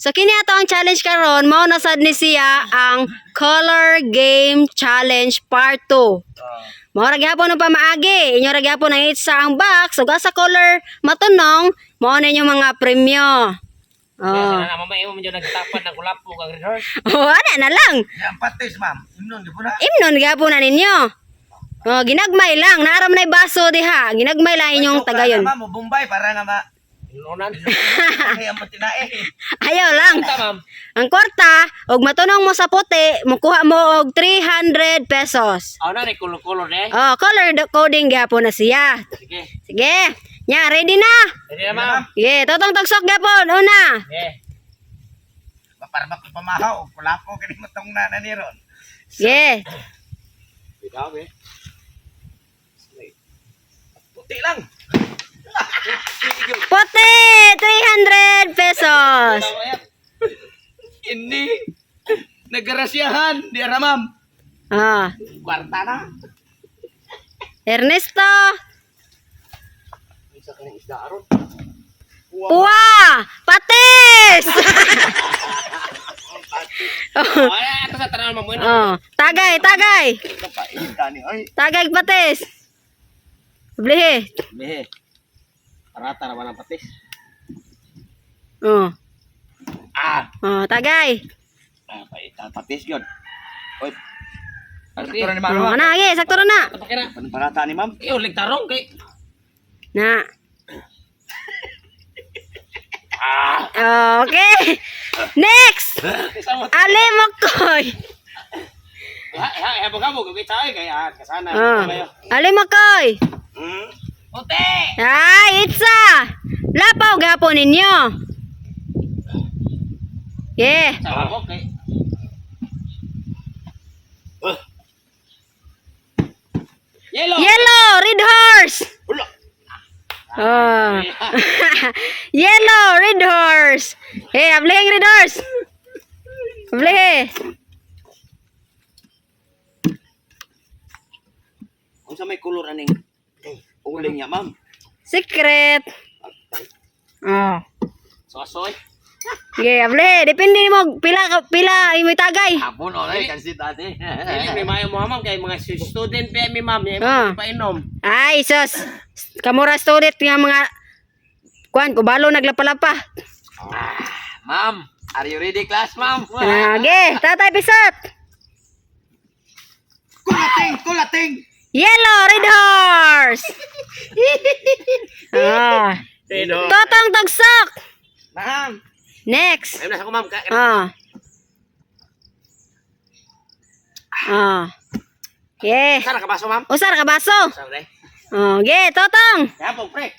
So kini ato ang challenge karon, mao na sad ni siya ang Color Game Challenge Part 2. Mao ra gihapon ang pamaagi. Inyo ra gihapon ang itsa ang box ug asa color matunong, mao na inyong mga premyo. Oh. Oh. Sana na mama imo man nagtapan ng kulapo kang rehearse. Oh, ana na lang. Ang patis, ma'am. Imnon, di po na. Imnon gihapon na ninyo. Oh, ginagmay lang, naaram na baso diha. Ginagmay lang inyong Ay, tagayon. Ma'am, mo Bombay para nga ma. Inunan. Ay, ang patinae. Ayaw lang. Ta, ma'am. Ang kwarta, og matunong mo sa puti, mukuha mo og 300 pesos. Aw na ni kulo-kulo de. Oh, color coding gihapon na siya. Sige. Sige. Nya, ready na. Ready na, ma'am. Sige, totong tagsok gihapon. Una. Sige. Para makapamahaw, kulapo kini mo tong nana ni ron. Sige. Bitaw eh. Puti lang. Puti, 300 pesos. Ini. Nagarasyahan, di ara, ma'am. Ah, Kwarta na. Ernesto, Isa ka ng isda aron. Puwa, patis. Ay, ato sa tanan, ma'am. Bueno. Oh, tagay, tagay. Kapainta ni oy. Tagay patis. Blihi. Mehe. Parata ra man ang patis. Oh, Ah, oh, tagay. ah paita patis yun. Oy. Sakto na ni ma'am. Oh, ana, sige, sakto ra na. Tapos na. Anong parata ni ma'am? Iyo ligtarong kay. Na. Ah. Okay. Next. Isa mo. Ali Makoy. Ha ha habog-habog kay tayo kay ah kasana. Oh. Ali Makoy. Hmm. Puti. Ay, itsa. Lapaw gapon ninyo. Yeah. Sa habog kay. Yellow. Yellow, red horse. Ula. Oh. Yellow, red horse. Hey, ableheng red horse. Ablehe. Unsa may kulor aning uling niya, ma'am? Secret. Oh. Sosoy. Sige, ablehe. Depende mo pila pila imoy tagay. Hapon oray kansit ate. Dili may mayo mo, ma'am, kay mga student pa mi, ma'am, yung Ah. painom. Ay, sus. Kamura student nga mga kuan kubalo naglapalapa. Ma'am, are you ready class, ma'am? Ah, ge, tatay pisot. Kulating, kulating. Yellow, red horse. Ah. Sino? Totong tagsok. Ma'am. Next. Ayun na sa ko, ma'am. Ah. Ah. Yeah. Sara ka baso, ma'am? Usar ka baso. Sara dai. Oh, ge, totong. Habog pre.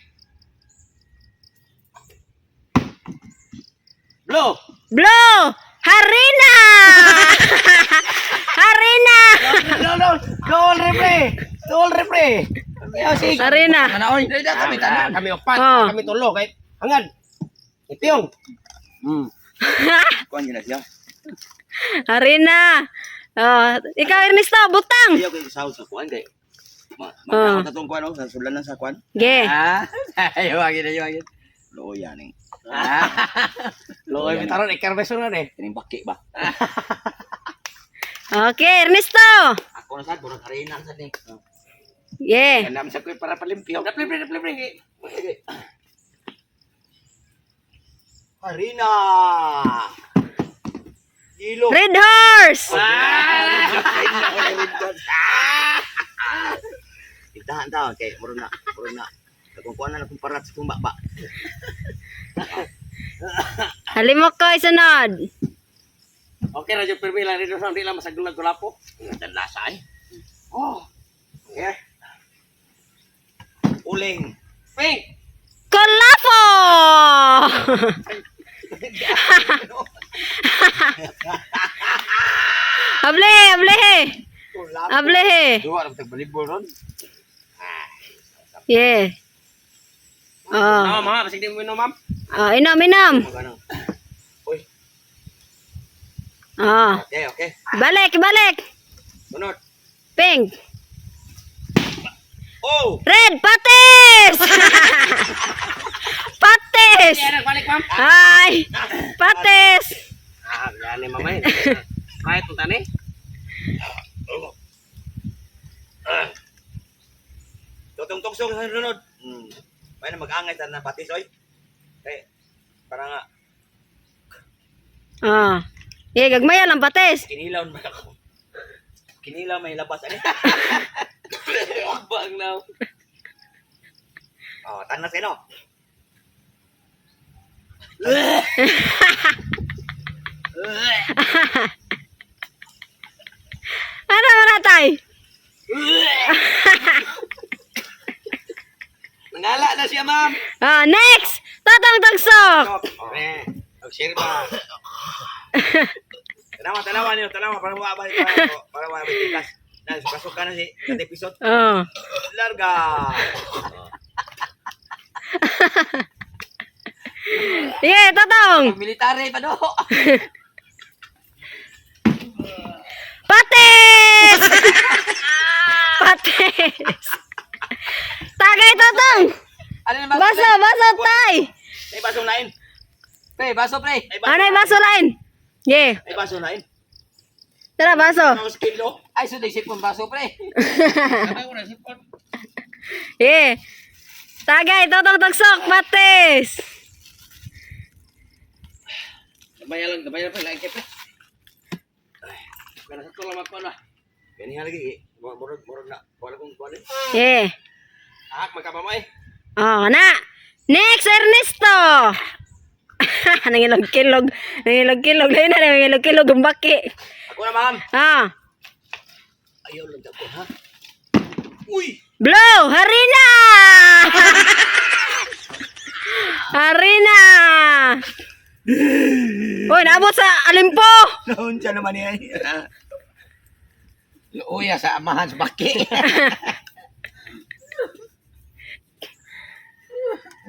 Blue. Blow. Harina. Harina. No, no. Go all replay. Go all replay. Harina. Ana oy, dili kami tanan. Kami upat, Oh. kami tulo kay hangad. Ipyong. Kuan yun na siya. Harina. Oh, ikaw Ernesto, butang. Iya ko isaw sa kuan kay. Ma, Oh. magkaon ta tong kuan oh, sa sulan na sa kuan. Ge. Ah, ayo agin ayo agin. Loya ning. Ah. Loy bitaron ikarbeso na eh. Kining baki ba? Okay, Ernesto. Ako na sad murag harina sad ni. Ge. Kanam sa kuy para palimpyo. Dapli pre, dapli pre. Harina. Kilo. Red horse. Itahan ta kay murag na, murag na. Kung kuan na akong parat sa kong baba. Halimokoy sunod. Okay ra jud pirmi lang dito sa di lang masagulag gulapo. Ang lasa ay. Oh. Okay. Uling. Pink. Kolafo. Able, able. Able. Duwa ra tag balibol ron. Yeah. Oh. Oh, ma'am, basig di mo inom, ma'am. Oh, inom, inom. Magano. Uy, Oh. okay, okay. Balik, balik. Sunod. Pink. Oh! Red, patis. Patis. Kaya balik, ma'am. Ay, patis. Tani mamay. Right mo tani. Totong tuksong sa sunod. May na mag-angay sa na patis oy. Kay para nga Ah. Ye, gagmaya lang patis. kinilaw man ako. Kinilaw may labas ani. Bang now. Oh, tanas kay no. Ano man tay? Nangala na siya, ma'am. Ah, next. Totong tugsok. Oh. Eh, og share ba? Tanawa, tanawa niyo, tanawa para wa ba para wa ba tikas. Na suka-suka na si sa episode. Oh. Larga. Ye, totong. Military pa do. Patis! Patis! Tagay totong. Ano na baso? Baso, baso tay. Ay baso lain. Pre, baso pre. Ay baso. Ano yung baso lain? Ye. Ay baso lain. Tara, baso. Ang kilo. Ay, so sipon baso pre. Ye. Tagay, totong tugsok, patis. Gamay lang, gamay lang pre, lain kay pre. Kana sa tulang magkuan ba. Gani lagi eh. Murag murag na. Wala kong kuan. Ye. Ahak magkamamay. Oh, na. Next, Ernesto. Nangilog-kilog. Nangilog-kilog. Lain na, nangilog-kilog. Ang baki. Ako na ma'am. Ah. Ayaw lang ko ha. Uy! Blow! Harina! Harina! Uy, naabot sa alimpo! Naunsa naman niya. Luoya sa amahan sa baki.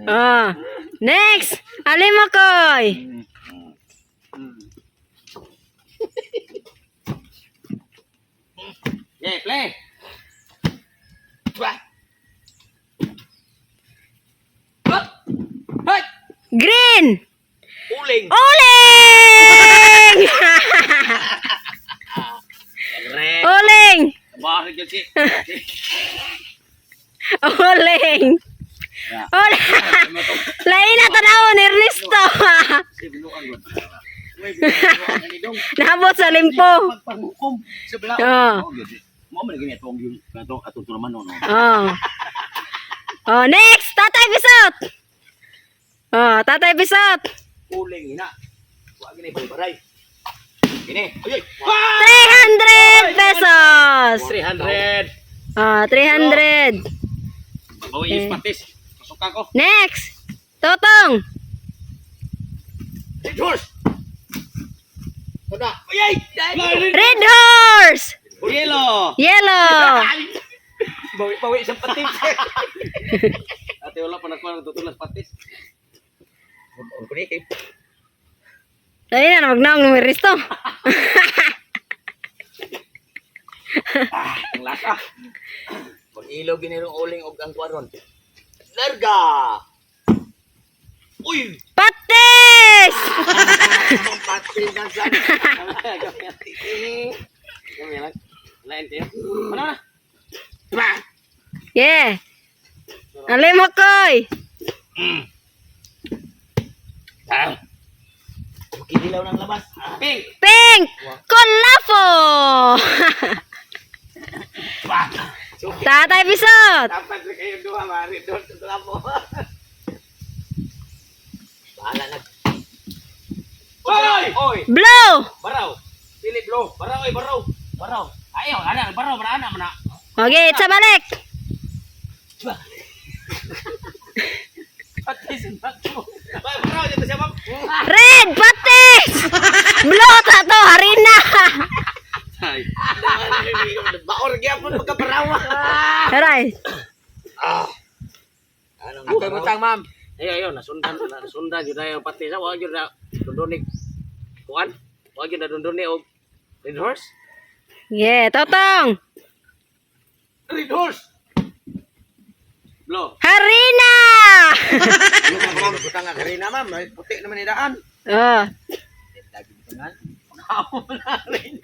Ah. Next, Alimokoy. Yeah, play. Ba. Hop. Hoy! Green! Uling. Uling! Re. Uling! Bakit yun si? Uling! Uling! Lain na tanawon, Ernesto! Si binuang gud. Uy, binuang ni dong. Naabot sa limpo. Pagpanghukom sa bala. Ah. Oh, gyud. Mo man gini atong yung atong atong tulaman no. Oh. Oh, next, Tatay Pisot. Oh, Tatay Pisot. Uling ina. Wa gini baray. Gini. Uy. 300 pesos. 300. Oh, 300. Bawi yung patis. Pasukan ko. Next, Totong. Red horse. Toda. Uy ay. Red horse. Yellow. Yellow. Bawi-bawi sa patis. Ate wala pa nakuha nagtutulas patis. Dali na, magnaong ng Risto. Ang lasa. Pag-ilog gini rong uling og ang kwaron. Larga. Uy! Patis! Ang patis na sa. Kami lang. Lain tayo. Ano na? Diba? Yeah. Alimokoy. Ah. Kinilaw ng labas. Pink. Pink. Kolafo. Tatay Pisot. Dapat rin kayo duha, mari doon sa trapo. Bahala na. Oy! Oy! Blow. Baraw! Philip Low. Baraw, oy, baraw. Baraw. Ayaw, ana, baraw, baraw, ana, mana. Okay, sa balik. Patis, bato. Bay, baraw, dito siya, ma'am. Red, patis! Blow ta to, harina! Ay. Baor gyapon pagkabarawa. Aray. Anong Ako butang, ma'am. Ayaw, ayaw, nasundan, nasundan, yun na yung patis. Wag yun na, dundunig. Kuan? Wag yun na dundunig, og Red horse? Yeah, totong. Red horse! Blow. Harina! Ma'am, butang ang harina ma'am. Ay, puti naman idaan. Oh. Lagi butangan. Ako na rin.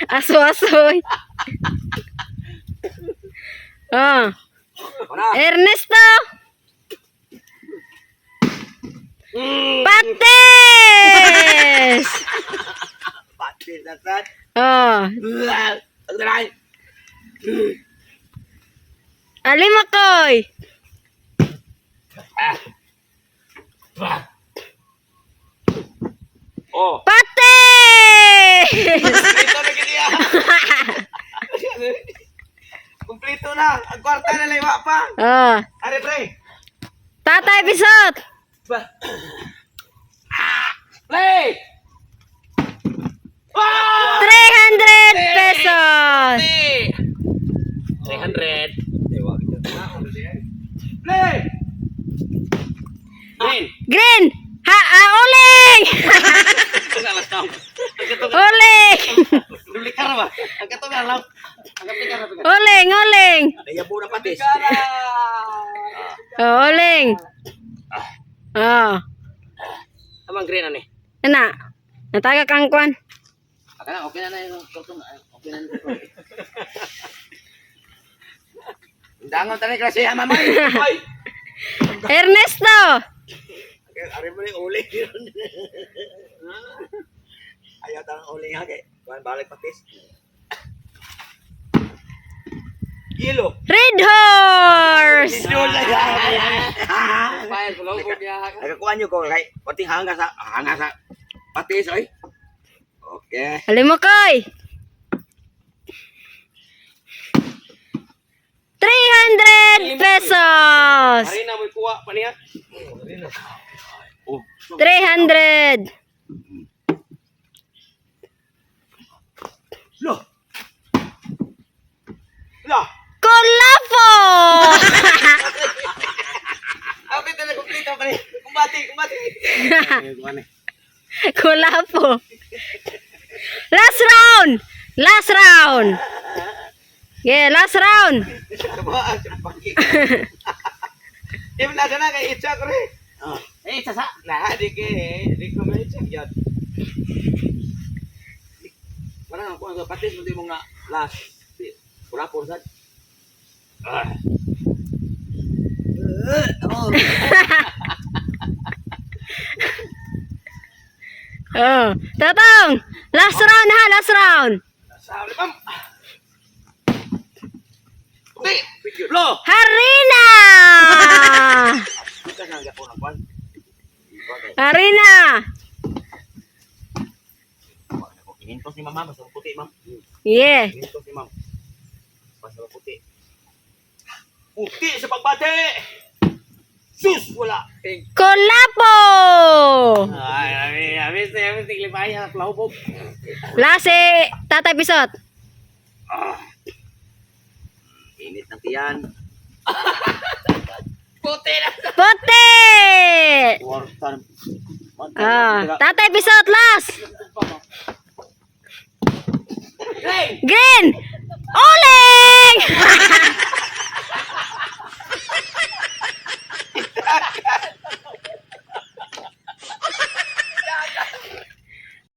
Aso-asoy. Oh. Una. Ernesto. Patis! Patis na sad. Oh. Ang dalay. Alimakoy. Oh. Patis! Kompleto na gid iya. Kompleto na. Ang kwarta na lang wa pa. Oh. Are pre. Tatay Pisot. Ba. Play! 300 pesos. 300. Play. Green. Green. Ha, ah, uling. Alas ka. Uling. Duplikar ba? Ang katong alam. Ang katong alam. Uling, uling. Nayabo na patis. Oh, uling. Oh. Amang green ani. Ana. Nataga kang kwan. Okay na, okay na na yung tutong. Okay na. Dangon tani klase ha mamay. Ay. Ernesto. Are mo ni uli. Ayaw tanang uli ha kay. Kuan balik patis. Yelo. Red horse. Payag ko ko niya. Nakakuha niyo ko kay konting hanga sa patis oy. Okay. Alimakoy. 300 pesos. Hari na mo kuha pa niya. Oh. 300. Lo. Lo. Kolapo. Okay, talaga kompleto pa rin. Kumbati, kumbati. Kolapo. Last round. Last round. Yeah, last round. Di na na kay itsa ko rin. Eh, sasa. Na, di kay di ko may itsa gyud. Wala nang kuha patis mo di mo nga last. Wala po sad. Ah. Oh. Oh. Tatong. Last round ha, last round. Sabi ma'am. Di. Lo. Harina. Bukan nang gapon ang kuan. Harina. Inintos ni mama basta puti ma'am. Yeah. Inintos ni ma'am. Basta puti. Puti sa pagbate. Sus wala. Kolapo. Ay, ami, ami, ami, tiglipay ha, plahubog. Last eh, Tatay Pisot. Init ng tiyan. Puti na. Puti. Kwarta. Ah, Tatay Pisot last. Green. Green. Uling.